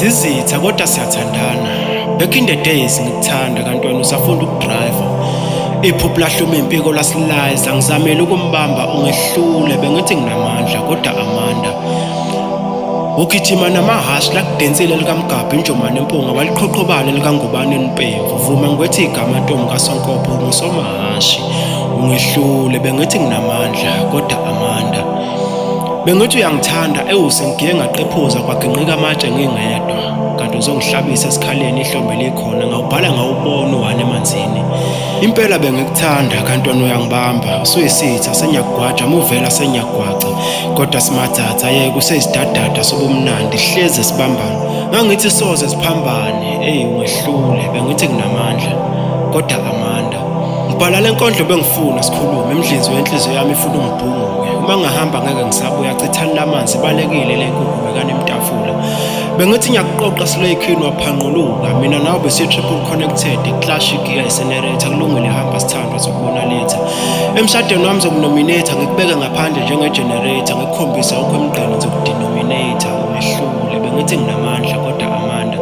Sizitha kodwa siyathandana. Back in the days ngikuthanda kanti wena usafunda ukudriver. Iphuphu lahluma impiko lasilayiza ngizamile ukumbamba ungehlule bengithi nginamandla kodwa Amanda. Ugijima namahhashi lakudensile likamgabha injomane empunga waliqhoqhobala likangubane empemvu vuma ngikwethi igama ntombi kaSonkopho ngusomahhashi ungehlule bengithi nginamandla kodwa Amanda. Bengithi uyangithanda ewu sengigiye ngaqephuza kwaginqika amatshe ngingedwa kanti uzongihlabisa esikhaleni ihlombe likhona ngawubhala ngawubona uwani emanzini impela bengikuthanda kanti wena uyangibamba usuyisitha senyakugwaja muvela senyagwaca kodwa simathatha yeke useyisidadada sobumnandi hleze sibambana ngangithi soze siphambane eyi ungehlule bengithi nginamandla kodwa Amanda ngibhala le nkondlo bengifuna sikhulume imdlinzi wenhliziyo yami ifuna ungibhunguke uma ngahamba ngeke ngisabuya chithani lamanzi balekile le nkukhu bekane emtafula bengithi ngiyakuqoqa siloyikhini waphanquluka mina nawe besiyi-triple connected clash igiya isenerate kulungile hamba sithandwa zokubona letha emshadweni wami zokunominate ngikubeke ngaphandle njenge-generator ngikukhombisa okho emgqeni ngizokudenominate ungehlule bengithi nginamandla kodwa Amanda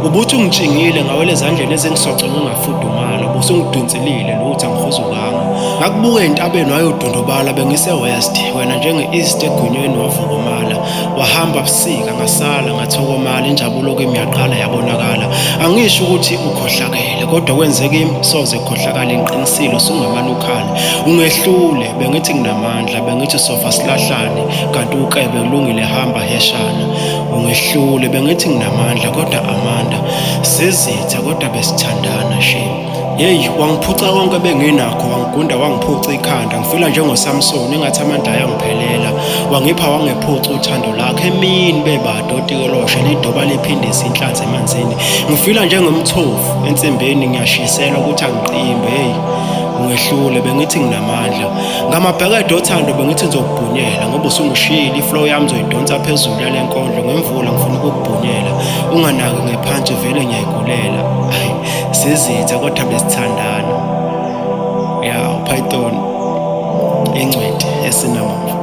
ubuthi ungitshingile ngawela ezandleni ezingisoco ngingafudumala ubusungidonselile lutho angihuzukanga ngakubuka entabeni wayodondobala bengise-west wena njenge-east egwinyweni wavukumala wahamba busika ngasala ngathokomala injabulo kimi yaqala yabonakala angisho ukuthi ukhohlakele kodwa kwenzeka kimi soze khohlakale ngiqinisile usungamane ukhale ungehlule bengithi nginamandla bengithi sofa silahlane kanti ukebe kulungile hamba heshana ungehlule bengithi nginamandla kodwa Amanda sizitha kodwa besithandana shame Yeyi wangiphuca konke benginakho wangigunda wangiphuca ikhanda ngifila njengoSamson engathi amandla ayangiphelela wangipha wangephuca uthando lakhe emini bebade otikoloshe lidoba liphindise inhlanzi emanzini ngifila njengomthofu ensimbini ngiyashiselwa ukuthi angiqimbe hey ungehlule bengithi nginamandla ngamabhekede othando bengithi ngizokubhunyela ngoba usungishiyile iflow yami ngizoyidonsa phezulu yale nkondlo ngemvula ngifuna ukukubhunyela unganaki ngephantshi vele ngiyayigulela hayi sizitha kodwa besithandana ya uPython ingcweti esinamava.